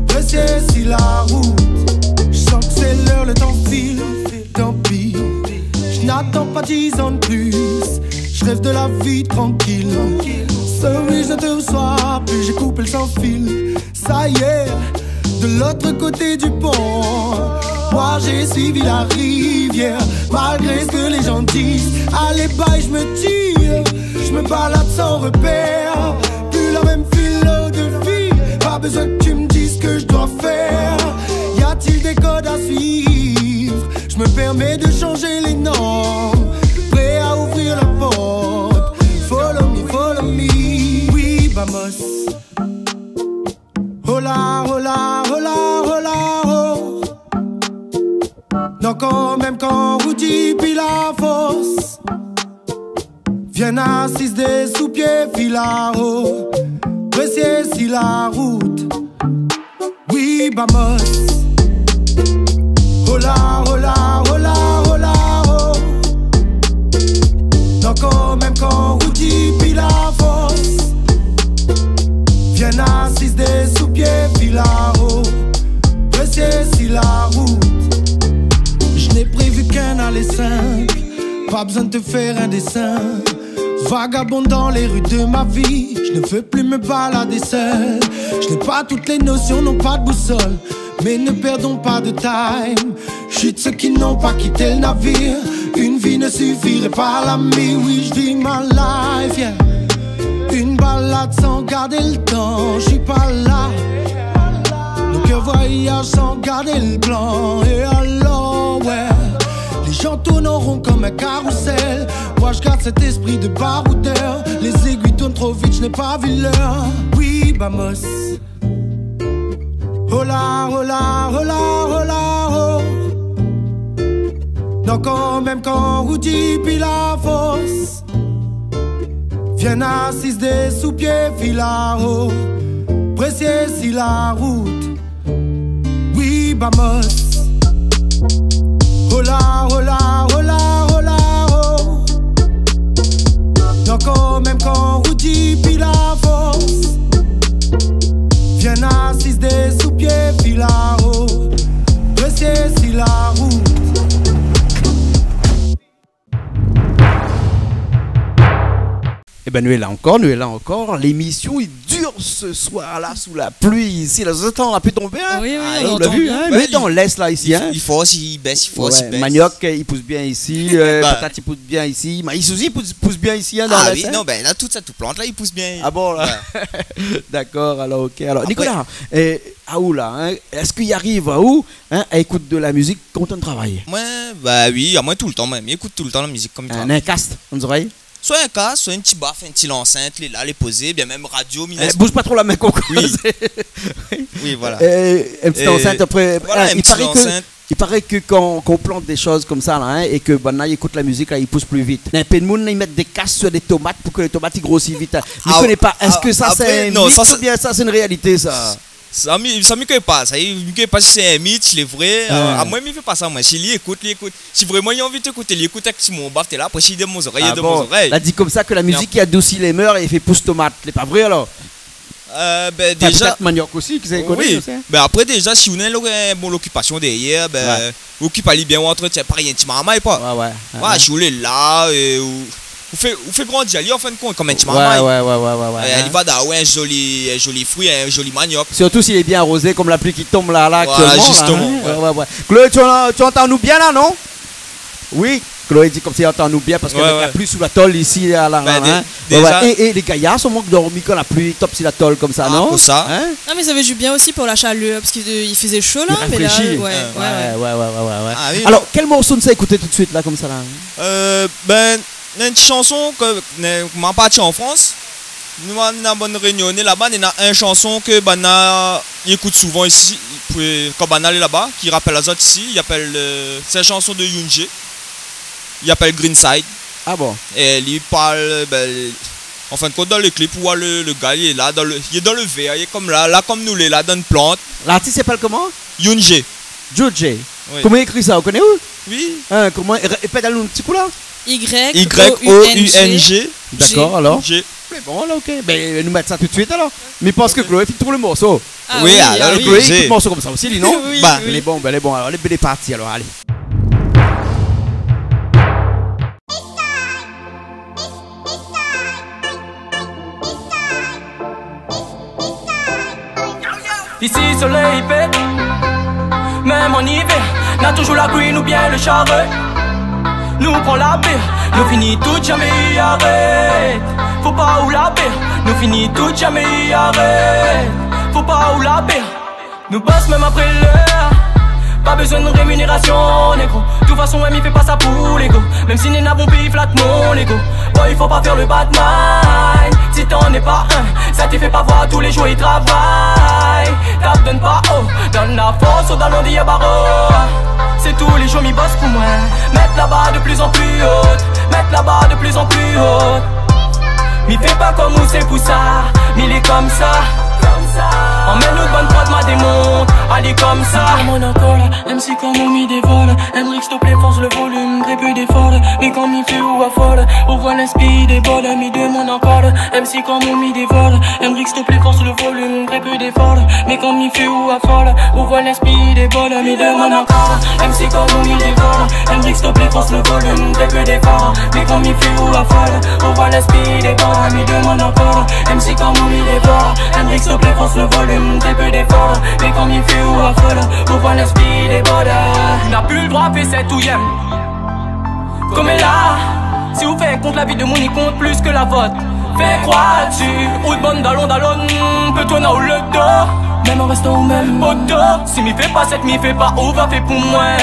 présié si la rout. Je sens que c'est l'heure, le temps file. Tant pis, je n'attends pas dix ans de plus. Je rêve de la vie tranquille. Ce oui, je ne te reçois plus, j'ai coupé le sans fil. Ça y est, de l'autre côté du pont, moi j'ai suivi la rivière. Malgré ce que les gens disent, allez bye, je me tire. Je me balade sans repère, plus la même philo de vie. Pas besoin que tu me dises ce que je dois faire. Y a-t-il des codes à suivre ? Je me permets de changer les normes. Prêt à ouvrir la porte. Follow me, follow me. Oui, Bamos. Hola, hola, hola, hola, ho. Dakor, mèm kan ou di pi la fors. Vien asiz dé sou pié filao, présié si la rout. Oui, Bamos. Hola, hola, hola, hola, ho. Dakor, mèm kan ou di pi la fors. Vien asiz dé sou pié filao, présié si la rout. Je n'ai prévu qu'un aller simple, pas besoin de te faire un dessin. Vagabond dans les rues de ma vie, je ne veux plus me balader seul. Je n'ai pas toutes les notions, non pas de boussole, mais ne perdons pas de time. Je suis de ceux qui n'ont pas quitté le navire. Une vie ne suffirait pas à l'ami. Oui, je vis ma life, yeah. Une balade sans garder le temps, je suis pas là. Nos cœurs voyagent sans garder le plan. Et alors, ouais, les gens tournent en rond comme un carrousel. Moi, je garde cet esprit de baroudeur. Les aiguilles tournent trop vite, je n'ai pas vu l'heure. Oui, Bamos. Hola, hola, hola, hola, ho. Non, kan mèm kan ou di pi la fos, vien asiz dé sou pié filao, présié si la rout. Oui, Bamos. Hola, hola, hola, hola, ho. Non, kan mèm kan ou di pi la fos, vien asiz dé sou pié filao, présié si la rout. Ében, nou lé la ankor, nou lé la ankor. Lémisyon i dir se soir la, sou la pli isi. La, zot i antann la pli tonbé, in ? Oui, oui, ah, on entend bien. Nou la vi, in ? Mé dan lès la, isi, in ? I fo osi, i bès, i fo osi bès. Manioc, eu, i pous bien isi, eu, patat i pous bien isi, maïs osi i pous, pous bien isi, in, dan lès, in ? Ah oui, non, bin la, tout sa, tout plant la, i pous bien. Ah bon, la ? Ouais. Dakor, alor, OK. Alor, Nicolas, eu, aou la, in, èske i ariv aou, in, a ékout de la mizik kan ou travay ? Moin, ba oui, amoin toultan, moin, mi ékout toultan la mizik kan mi travay. In kas, an zorèy ? Soi in kas, soi in ti baf, in ti lansint, lé la, lé pozé, bien mèm radio, mi lès. Eh, bouz pa tro la min, koko. Oui. Oui, voilà. Eu, in ti lansint, apré, voilà, in ti lansint. I paré ke, i paré ke kan, kan ou plant dé shoz konmsa la, in, é ke banna i ékout la mizik la, i pous pli vit. Néna in pé d'moun la, i mèt dé kas su dé tomat pou ke lé tomat i grosi vit, in. Mi koné pa. Ah, èske sa, sé in mit oubien sa, sé in réalité, sa ? Sa, mi, sa, mi koné pa. Sa, mi koné pa si sé in mit, si lé vré. Ouais. A, amoin, mi fé pa sa, moin. Si li ékout, li ékout. Si vréman li anvi ékout, li ékout avèk si mon baf té la. Apré, si li dé mon zorèy, li dé mon zorèy. Ah bon ? La di konmsa ke la mizik i adousi lé mèr é i fé pous tomat. Lé pa vré, alor ? Eu, bin, déza, pétèt manioc osi, kisa i koné, ou sé. Oui. Bin, apré, déza, si ou néna lo-, in bon lokipasyon dèrièr, bin, okip ali bien, ou antretien, parèy in ti marmay, koi. Ouais, ouais, ouais. Si ou lé la, eu, ou, ou fé, ou fé grandi ali, an fin de kont, konm in ti marmay. Ouais, ouais, ouais. Eu, li va done aou in zoli, in zoli frui, in zoli manioc. Sirtou si lé bien arozé, konm la pli ki tonm la, la, aktièlman, la, in. Voilà, zistoman, ouais. Ouais, ouais, ouais. Chloé, tu en-, tu entends nous bien, là, non ? Oui, Chloé di konmsi i antann anou bien parske avèk la pli sou la tol isi, la, la, in. Bin, dé-, déza. Ouais, ouais. É, é lé gayar, soman, i dor kan la pli i tonm si la tol konmsa, non ? Ah, pou sa. In ? Non, mais ça fait du bien aussi pour la chaleur, parce qu'il, il faisait chaud là, mais là, ouais, ouais, ouais. I rafréshi. Ouais, ouais, ouais. Ah oui, alor, kèl morso nou sa ékouté tout de suite la, konmsa la ? Eu, bin, néna in ti shanson ke, néna, ma parti an Frans. Nou néna bann Rényoné laba, néna in shanson ke banna i ékout souvan isi, pou, kan banna lé laba, ki rapèl azot isi, i apèl, eu, sé in shanson de Youn G. I apèl Green Side. Ah bon ? É li parl, bin, an fin de kont, dan le klip, ou oi le, le gars, li lé la, dan le, li lé dan le vèr, li lé konm la, la, konm nou lé la, dan in plant. Lartis i apèl koman ? Youn G. Youn G. Oui. Koman i ékri sa, ou koné ou ? Oui. In, koman, ré-, répèt anou in ti kou la. Y O U N G. Y O U N G. Dakor, alor. G. Lé bon, la, OK. Bin, nou mèt sa tout de suite, alor. Mi pans ke Chloé i fine trouv le morso. Ah oui, alor, Chloé i ékout morso konmsa osi, li, non ? Oui, oui. Bin, lé bon, bin, lé bon. Alor, lé, lé parti, alor, alé. Isi, solèy i pèt, mèm an ivèr, na toujour la pli oubien le sharé. Nou pran la pèr, nou fini tout, zamé i arèt. Fo pa ou la pèr, nou fini tout, zamé i arèt. Fo pa ou la pèr. Nou bos mèm apré lèr. Pa bezoin de rémunérasyon, négro. Tout fason, ouais, mi fé pa sa pou légo. Mèm si néna bonpé i flat mon légo. Boy, fo pa fé le bad mind. Si t'en es pas un, sa té fé pa voir, tou lé zour i travay. Tap, donn pa, oh. Donn la fors o dalon dèrièr baro. Sé tou lé zour mi bos pou moin. Mèt la bar de pli an pli o. Mèt la bar de pli an pli o. Mi fé pa konm ou, sé pou sa, mi lé konmsa. Anmèn out bann prod, ma démon, alé konmsa. Demann ankor la, M C koman mi dévol. Hendrix, stouplé, fors le volim, tré pé d'éfor. Mé kan mi fé ou afol, ou voi l'inspi débol. Mi demann ankor la, M C koman mi dévol. Hendrix, stouplé, fors le volim, tré pé d'éfor. Mé kan mi fé ou afol, ou voi l'inspi débol. Mi demann ankor, M C koman mi dévol. Hendrix, stouplé, fors le volim, tré pé d'éfor. Mé kan mi fé ou afol, ou voi l'inspi débol. Mi demann ankor, M C koman mi dévol. Hendrix, stouplé, fors le volim, tré pé d'éfor. Mé kan mi fé ou afol, ou voi l'inspi débol. Na pu le droi fé sèt ou yèm. Koméla, si ou fé kont, la vi de moun i kont plis ke la vot. Fé kroi dsi, out bann dalon, dalon, pé tourn aou le do. Mèm an rèstan ou mèm. Poto, si mi fé pa sèt, mi fé pa ou va fé pou moin.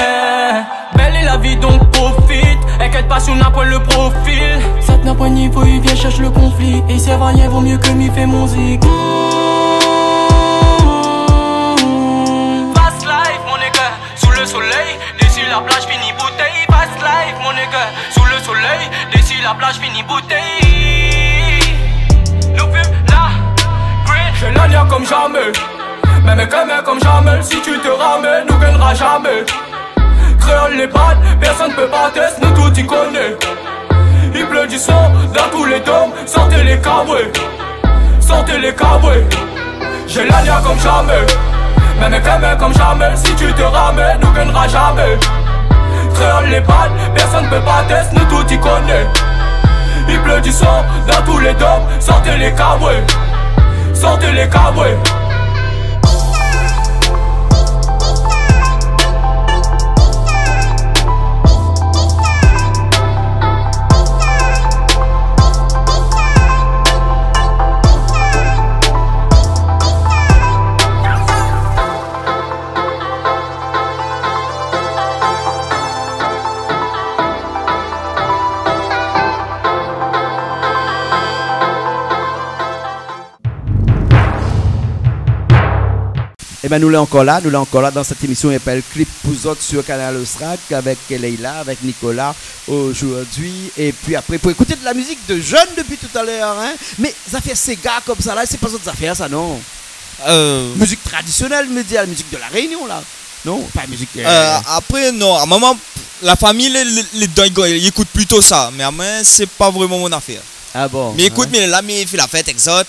Bèl lé la vi, donk profit. Inkièt pa si ou na poin le profil. Sèt na poin nivo, i vien shèrsh le konfli. É i sèrv a rien, vo mié ke mi fé mon zig. Fast life, mon nèg, sou le solèy, dési la plaz, fini boutèy. Fast life, mon nèg, sou le solèy, dési la plaz, fini boutèy. Nou fim la green. Jé la nia konm jamé. Mèm èk in min konm jamé, si tu te ramènes, nou gagnera jamais. Kréol lé bad, pèrsone pé pa tès, nou tout i koné. I plé du sang dan tout lé dom, sortez les cowboys, sortez les cowboys. Jé la nia konm jamé, mèm èk in min konm jamé, si tu te ramènes, nou gagnera jamais. Kréol lé bad, pèrsone pé pa tès, nou tout i koné. I plé du sang dan tout lé dom, sortez les cowboys, sortez les cowboys. Ében, nou lé ankor la, nou lé ankor la dan sèt émisyon i apèl Clip pou zot sur Kanal Austral avèk Leila, avèk Nicolas aujourd'hui. É pi apré, pou ékout de la mizik de jèn dopi talèr, in. Mé zafèr séga konmsa la, sé pa zot zafèr sa, non ? Euh. Mizik tradisyonèl, mi vé dir, la mizik de La Rényon la. Non, pa mizik, euh, Euh, apré, non, a in moman, la fami, lé, lé, lé dan, i, i ékout plito sa. Mé amoin, sé pa vréman mon afèr. Ah bon ? Mi ékout, ouais. Mi lé la, mi fé la fèt èk zot.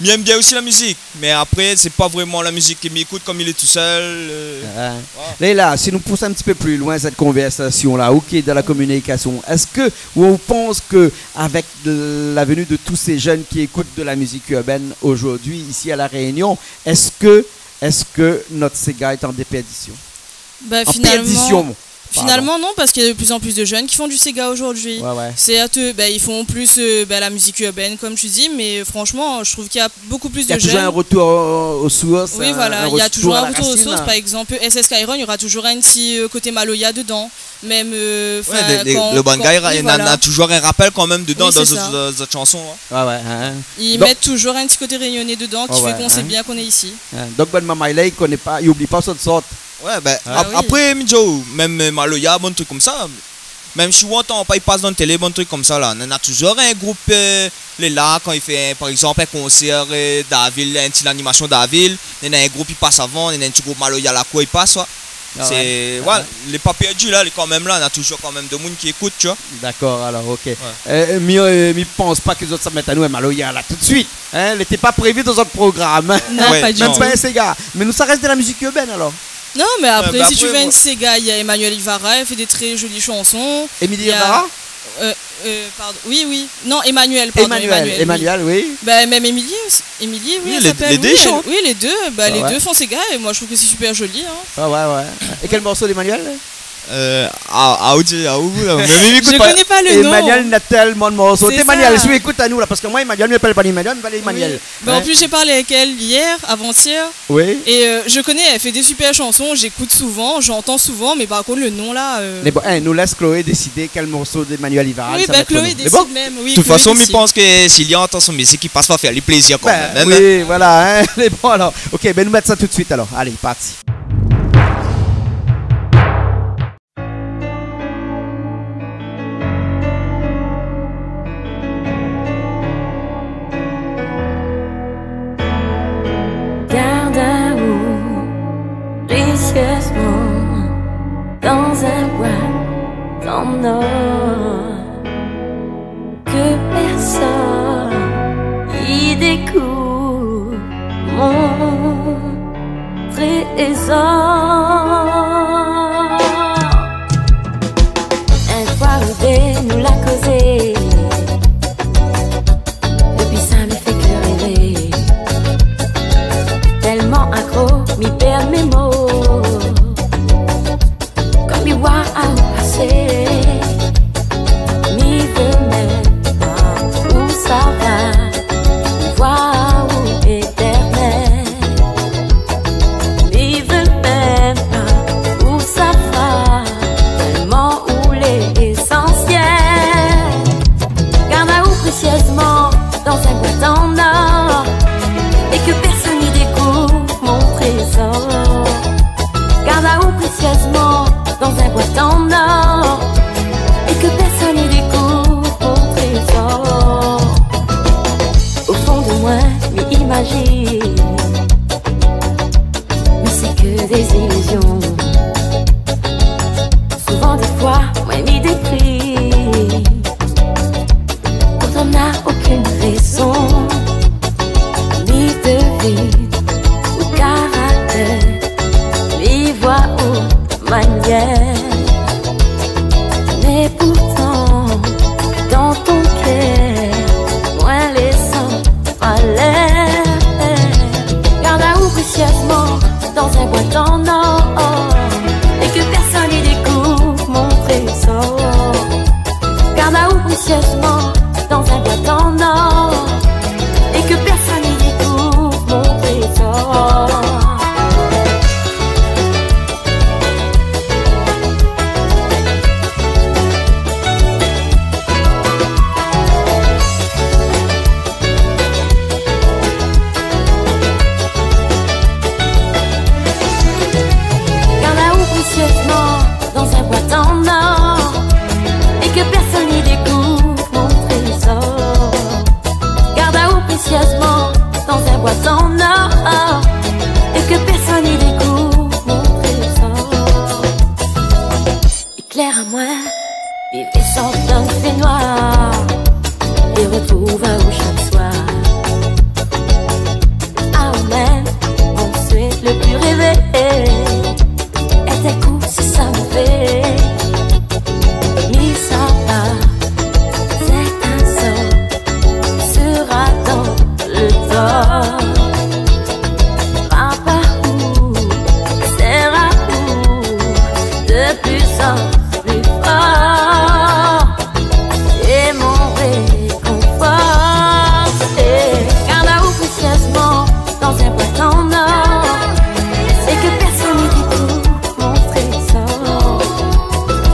Mi èm bien osi la mizik. Mé apré, sé pa vréman la mizik ke mi ékout konm mi lé tousèl, euh, ouais. Leila, si nou pous in ti pé pli loin sèt konvèrsasyon la, OK, dan la kominikasyon, èske ou, ou pans ke avèk la venu de tout sé jèn ki ékout de la mizik irbèn aujourd'hui isi a La Rényon, èske, èske nout séga lé an dépèrdisyon ? Bah, an pèrdisyon. Finalement, finalement, non, parce qu'il y a de plus en plus de jeunes qui font du séga aujourd'hui. Ouais, ouais. Certes, euh, bah, ils font plus, euh, bah, la musique urbaine, comme tu dis, mais, euh, franchement, je trouve qu'il y a beaucoup plus de jeunes. Il y a toujours un retour aux, aux sources, oui, un, voilà, un retour à la racine, hein. Il y a toujours un retour aux sources. Par exemple, S S Skyrock, il y aura toujours un petit, euh, côté maloya dedans. Mèm, euh, ouais, enfin, lé, lé, kan, le bann gars, kan, oui, na, voilà, na toujours un rappel quand même dedans, oui, c'est ça, dans zot, zot shanson, hein. Ouais, ouais, hein. Ils mettent toujours un petit côté réunionnais dedans qui fait qu'on sait bien qu'on est ici. Ouais, ouais, hein. Hein, donk bann marmay la, i koné pa, i oubli pa ousa i sort. Ouais, ben, ah oui, ap-, apré, mi di aou, mèm, euh, maloya, bann trik konmsa, mèm si ou antann pa i pas dan télé, bann trik konmsa la, na, na toujours in group, euh, lé la, kan i fé, par égzanp, in konsèr, euh, dan la vil, in ti lanimasyon dan la vil, néna in group i pas avan, néna in ti group maloya la kour i pas, ouais. Ah ouais. Sé, ouais, lé pa pèrdi la, lé kan mèm la, na toujours kan mèm demoun ki ékout, tu vois. D'accord, alors, OK. Ouais. Euh, mi, euh, mi pans pa ke zot sa mèt anou in maloya la tout de suite, hein, lété pa prévu dan zot program. Non, ouais, pas du tout. Mèm pa in séga. Mé nou, sa rès de la mizik irbèn, alors. Non, mais après, si tu veux une séga, il y a Emmanuelle Ivara, elle fait des très jolies chansons. Émilie Ivara ? Il y a, euh, euh, pardon. Oui, oui. Non, Emmanuelle, pardon, Emmanuelle, Emmanuelle, oui. Emmanuelle, oui. Bah, même Émilie aussi. Émilie, oui, elle s'appelle, oui, elle, oui, les deux, les deux, bah, les deux font séga et moi, je trouve que c'est super joli, hein. Ah ouais, ouais. Et quel morceau d'Emmanuelle ? Euh, ah, ah, ou di, ah, ou, la, mé mi ékout pa. Je connais pas le nom. Emmanuelle na tèlman de morso. C'est ça. Emmanuelle, si ou ékout anou la, parske moin, Emmanuelle, mi apèl pa Emmanuelle, mi apèl Emmanuelle. Oui. Bah, en plus, j'ai parlé avec elle hier, avant-hier. Oui. Et, euh, je connais, elle fait des super chansons, j'écoute souvent, j'entends souvent, mais par contre, le nom là, euh... Mé bon, hein, nou lès Chloé désidé kèl morso d'Emmanuelle Ivara sa mèt anou. Oui, bah, Chloé décide même, oui, Chloé décide. De tout fason, mi pans ke si li antann son mizik, i pas pa fé ali plézir kan mèm, hein. Ben oui, voilà, hein. Mé bon, alors, OK, ben nou mèt sa tout de suite, alors. Allez, parti. Garde aou précieusemint dans un boîte en or, ke pèrsone i dékouv, mon trézor. Gard aou présièzman dan in bwat an or, é ke pèrsone i dékouv mon trézor. Gard aou présièzman dan in bwat an or, é ke pèrsone i dékouv mon trézor. Gard aou présièzman dan in bwat an or, é ke pèrsone i dékouv mon trézor. Éklèr amoin, é fé sort dan fénoir, é rotrouv aou shak soir. Amen, mon soué le pli révé, é tèl kou sé sa mon vé. Mi sa pa, sé in sort, sera dan le tor. Papa ou, sera ou, de pli an pli for. É mon rékonfor, é gard aou présièzman dan in bwat an or, é ke pèrsone i dékouv mon trézor.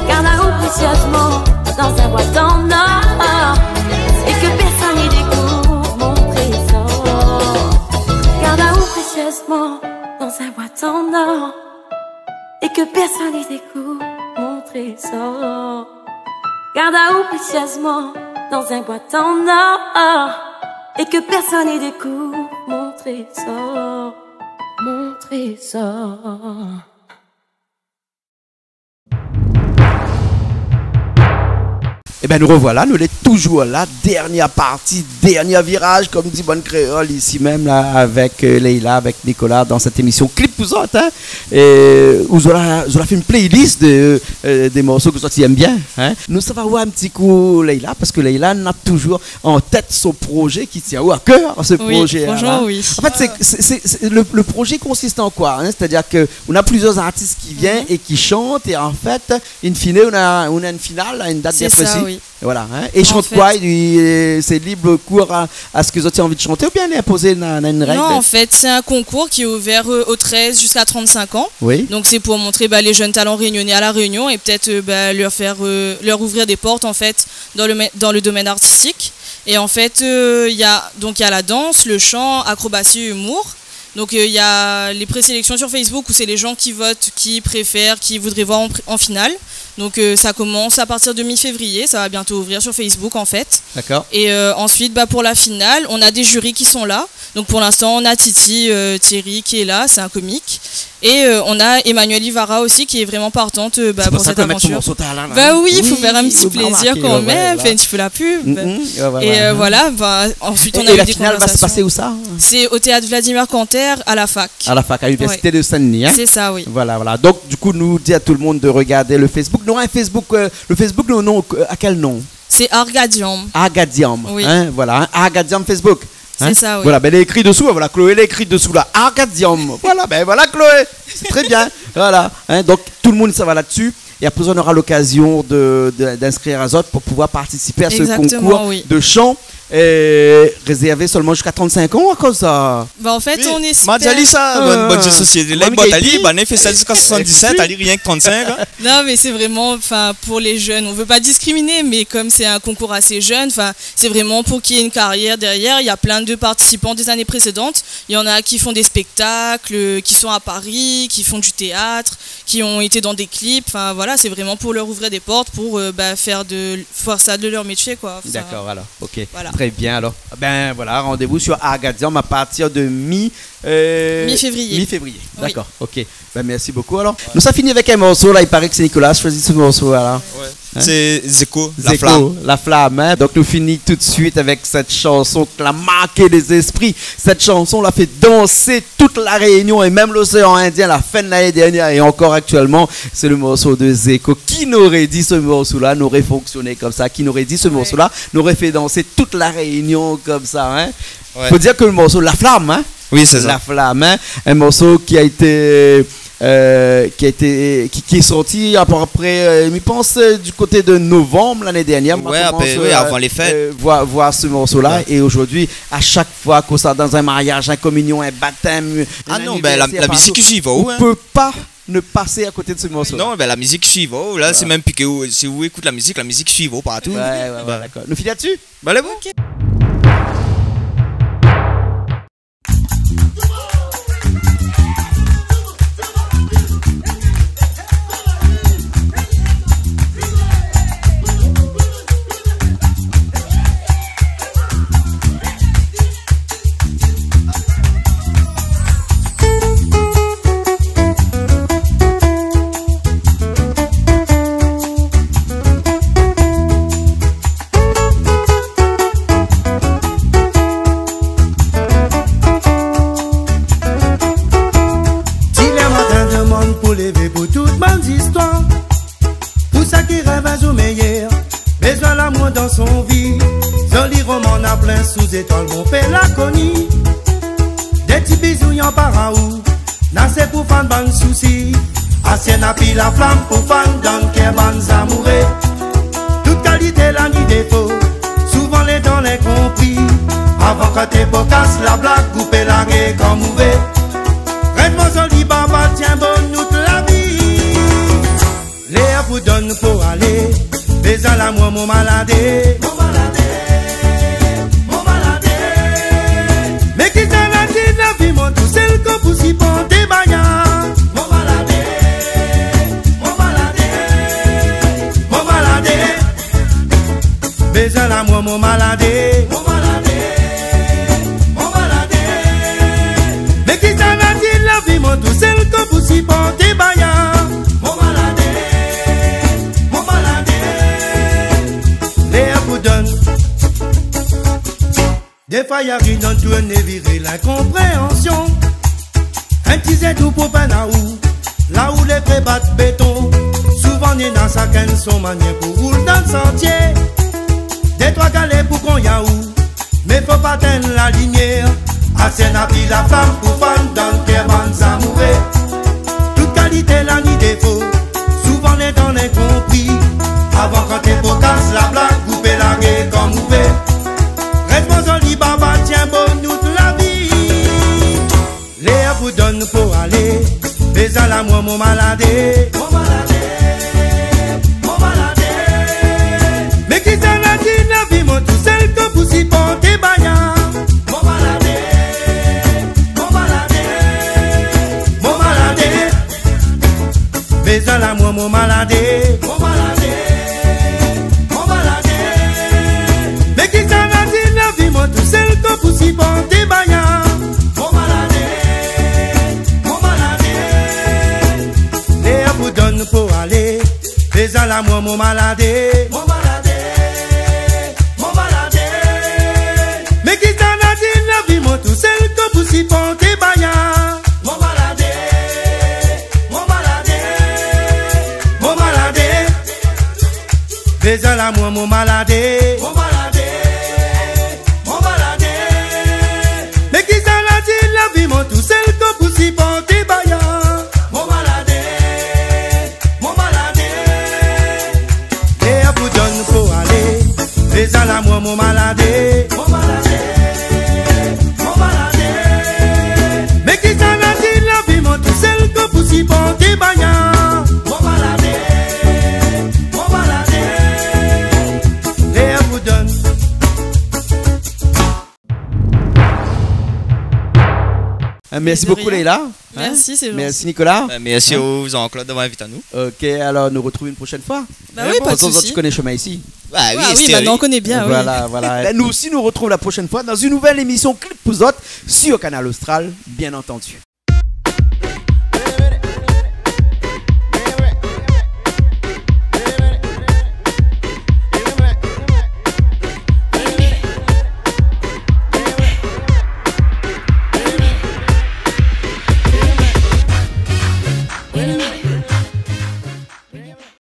Gard aou présièzman dan in bwat an or, é ke pèrsone i dékouv mon trézor. Gard aou présièzman dan in bwat an or, é ke pèrsone i dékouv mon trézor. Gard aou présièzman dan in bwat an or, é ke pèrsone i dékouv mon trézor. Mon trézor. Ében, nou rovoila, nou lé toujour la, dèrnié parti, dèrnié viraz, konm di bann kréol isi mèm la, avèk, euh, Leila, avèk Nicolas, dan sèt émisyon Clip pou zot, in. É, ou zot la, zot la fé in playlist de, euh, dé morso ke zot i èm bien, in. Nou sava oir in ti kou Leila, parske Leila na toujour an tèt son projé ki tien aou a kèr, se projé-la. Oui, franchement, oui. An fèt, sé, sé, sé, sé, le, le projé i konsist an koi, in ? Sétadir ke ou na plizièr artis ki vien é ki shant, é an fèt, in fine, ou na, ou na in final, in dat bien prési. Sé sa, oui. Voilà, in. É i shant koi, li, euh, sé lib kour a, a sak zot i anvi de shanté, oubien li lé inpozé, na, na in règ ? Non, an fèt, sé in konkour ki lé ouvèr, euh, o trèz ziska trant-sink an. Oui. Donk sé pou montré, ba, lé jenn talan rényoné a La Rényon é pétèt, euh, ba, lèr fèr, euh, lèr ouvrir dé port, an fèt, dan le mé-, dan le domèn artistik. É an fèt, euh, i na, donk, i na la dans, le shan, akrobasi, humour. Donk, euh, i na lé préséléksion sur Facebook ousa sé lé jan ki vot, ki préfèr, ki voudré voir an pri-, an final. Donk, euh, sa i komans a partir de mi-févrié, sa va bientôt ouvrir sur Facebook, an fèt. D'accord. É, euh, ansuit, ba, pou la final, nou na dé juri ki lé la. Donk, pou linstan, nou na Titi, euh, Thierry ki lé la, sé in komik. É, euh, nou na Emmanuelle Ivara osi, ki lé vréman partant, euh, ba, pou sèt avantir. Sé pou sa ke nou mèt son morso talèr la, in ? Ba oui, i fo fèr in ti plézir kan mèm, fé in ti pé la pub. Mm, mm, ouais, ouais, ouais. É, euh, voilà, ba, ansuit, nou na u dé konvèrsasyon. É la final va se pasé ousa ? Sé o téat Vladimir Kanter, a la fak. A la fak, a l'Université de Saint-Denis, in ? Sé sa, oui. Voilà, voilà. Donk, du kou, nou di a tout le moun de regardé le Facebook. Nou na in Facebook, euh, le Facebook, le non, euh, a kèl non ? Sé Argadiam. Argadiam, oui, in, voilà, in, Argadiam Facebook. In ? Sé sa, oui. Voilà, bin, lé ékri desou, voilà, Chloé, lé ékri desou la, Argadiam. Voilà, bin, voilà, Chloé. Sé trè bien. Voilà, in, donk, tout le moun i sava la dsi. É apré, nou nora l'okazyon de, de, d'inskrir azot pou pouvoir partisip a se konkour de shan. Exactement, oui. É rézèrvé solman ziska trant-sink an, akoz sa ? Ba, an fèt, nou éspèr. Oui, ma di ali sa, bann, bann jeu de société la, bann ki lé pi, bann i fé sa ziska soisant-dis-sèt, ali rienk trant-sink, in. Non, mé sé vréman, anfin, pou lé jenn, nou vé pa diskrimine, mé kom sé in konkour asé jenn, anfin, sé vréman pou k'i é in karyèr dèrièr. I na plin de partisipan dé zané présédant. I na ki fé dé spèktak, ki lé a Pari, ki fé du téat, ki la été dan dé klip. Anfin, voilà, sé vréman pou lèr ouvrir dé port, pou, euh, ba, fèr de, fèr sa de lèr métié, koi. Anfin, d'accord, alor, OK. Voilà. Trè bien, alor. Bin, voilà, randévou sur Argadiam a partir de mi, euh, mi-févrié. Mi-févrié. Oui. D'accord, OK. Bin, mèrsi bokou, alor. Nou sa fini avèk in morso, la, i paré ke sé Nicolas la shoizi se morso, alor. Ouais. In ? Sé Zeko, La Flamme. Zeko, La Flamme, in. Donk, nou fini tout de suit avèk sèt shanson ki la marké lé zéspri. Sèt shanson la fé dansé tout La Rényon é mèm l'oséan Indien la fin de lané dèrnièr é ankor aktièlman. Sé le morso de Zeko. Ki noré di se morso-la noré fonksioné konmsa ? Ki noré di se morso-la noré fé dansé tout La Rényon konmsa, in ? Ouais. Fo dir ke le morso La Flamme, in ? Oui, sé sa. La Flamme, in ? In morso ki la été euh, qui a été, qui, qui est sorti à peu près, euh, mi pans, euh, du côté de novembre l'année dernière. Ouais, ma komans, euh, oui, avan lé fèt. Euh, voir, voir ce morceau-là. Ouais. Et aujourd'hui, à chaque fois qu'on soit dans un mariage, un communion, un baptême, un anniversaire, partout, on peut pas ne passer à côté de ce morceau-là. Ah non, ben, la mizik i suiv aou, hein. Ah non, ben, la mizik i suiv aou, la, sé mèm pi ke ou, si ou ékout la mizik, la mizik i suiv aou partou. Ouais, ouais, ouais, d'accord. Nou fini la-dsi ? Bah, allez, bon. Ok. Ti lèr matin, demann pou lévé pou tout bann zistoir. Pou sak i rèv in zour méyèr, bézoin lamour dan son vi. Zoli roman na plin sou zétoil, mon pé la koni. Dé ti bizou i anpar aou, na sé pou fann bann sousi. Asièr na pi la flam pou fann dan kèr bann zamouré. Tout kalité la ni défo, souvan lé dan linkonpri. Avan kan té po kas la blag, ou pé largé kan ou vé. Rèd mon zoli baba, tienbo nou tout la vi. Lèr pou donn pou alé, bézoin lamour mon maladé. Mon maladé, mon maladé. Mé kisa la di la vi mon tousèl kan pou siport bagay. Mon maladé, mon maladé, mon maladé. Bézoin lamour mon maladé. Mon maladé, mon maladé. Mé kisa la di la vi mon tousèl kan pou siport bagay. Mon maladé, mon maladé. Lèr pou donn. Défoi i ariv dan tourné viré linkonpréansion. In ti zédou pou pèn aou, la ou lé fé bat béton. Souvan néna shakinn son manièr pou roul dan santié. Dé troi galé pou kongn aou, mé fo pa tinn la limièr. Asièr na pi la flam pou fann dan kèr bann zamouré. Tout kalité la ni défo, souvan lé dan linkonpri. Avan kan té po kas la blag, ou pé largé kan ou vé. Rèd mon zoli baba, tienbo nou tout la vi. Lèr pou donn pou alé, bézoin lamour mon maladé. Mon maladé, mon maladé. Mé kisa la di la vi mon tousèl kan pou siport bagay. Mon maladé, mon maladé, mon maladé. Bézoin lamour mon maladé. Mon maladé, mon maladé. Mé kisa la di la vi mon tousèl kan pou siport bagay. Mon maladé, mon maladé. Lèr pou donn pou alé, bézoin lamour mon maladé. Mon maladé, mon maladé. Mé kisa la di la vi mon tousèl kan pou siport bagay. Mon maladé, mon maladé, mon maladé. Bézoin lamour mon maladé. Mon maladé, mon maladé. Mé kisa la di la vi mon tousèl kan pou siport bagay. Mon maladé, mon maladé. Lèr pou donn pou alé, bézoin lamour mon maladé. Mon maladé, mon maladé. Mé kisa la di la vi mon tousèl kan pou siport bagay. Mon maladé, mon maladé. Lèr pou donn. Euh, merci beaucoup, Leïla. Hein ? De rien. Merci, c'est gentil. Merci, Nicolas. Euh, merci à vous, Jean-Claude, d'avoir invité à nous. Ok, alors nous retrouvons une prochaine fois. Bah oui, pas de souci. De toute façon, tu connais le chemin ici. Bah oui, oui, maintenant on connaît bien, oui. Voilà, voilà. Ben, nous aussi, nous retrouvons la prochaine fois dans une nouvelle émission Clip pou zot sur Kanal Austral, bien entendu.